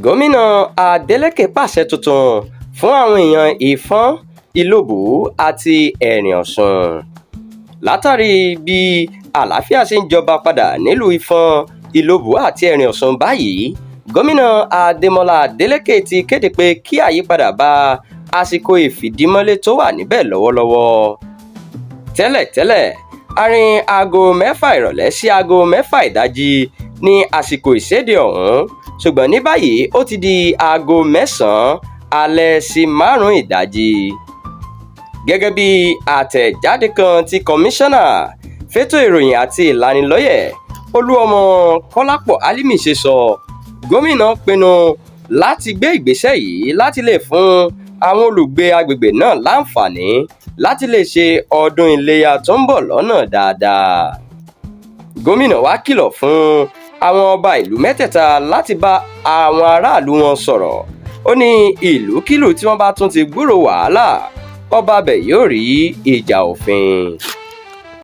Gómìnà Adeleke pàṣẹ tuntun fún àwọn èèyàn Ìfọ̀n, Ìlobù àti Ẹ̀rìn-Ọ̀sùn látàrí bí àlàáfíà ṣe ń jọba padà nílùú Ìfọ̀n, Ìlobù àti Ẹ̀rìn-Ọ̀sùn báyìí. Gómìnà Adémọlá Adeleke ti kéde pé kí àyípadà bá àsìkò ìfìdímọ́lẹ̀ tó wà níbẹ̀ lọ́wọ́lọ́wọ́. Tẹ́lẹ̀tẹ́lẹ̀, àárín aago 6 ìrọ̀lẹ́ sí aago 6 ìdájí ní àsìkò ìséde ọ̀hún, ṣùgbọ́n ní báyìí ó ti di aago 9 alẹ́ sí 5 ìdájí. Gẹ́gẹ́ bí àtẹ̀jáde kan tí Kọmíṣánná Fétò Ìròyìn àti Ìlanilọ́yẹ̀ Olúọmọ Kọ́lápọ̀ Álímì ṣe sọ, gómìnà pinnu láti gbé ìgbésẹ̀ yìí láti lè fún àwọn olùgbé agbègbè náà láǹfààní láti lè ṣe ọdún Iléyá tó ń bọ̀ lọ́nà dáadáa. Gómìnà wá kìlọ̀ fún àwọn ọba ìlú mẹ́tẹ̀ẹ̀ta láti bá àwọn aráàlú wọn sọ̀rọ̀. Ó ní ìlúkílùú tí wọ́n bá tún ti gbúròó wàhálà, ọba ibẹ̀ yóò rí ìjà òfin.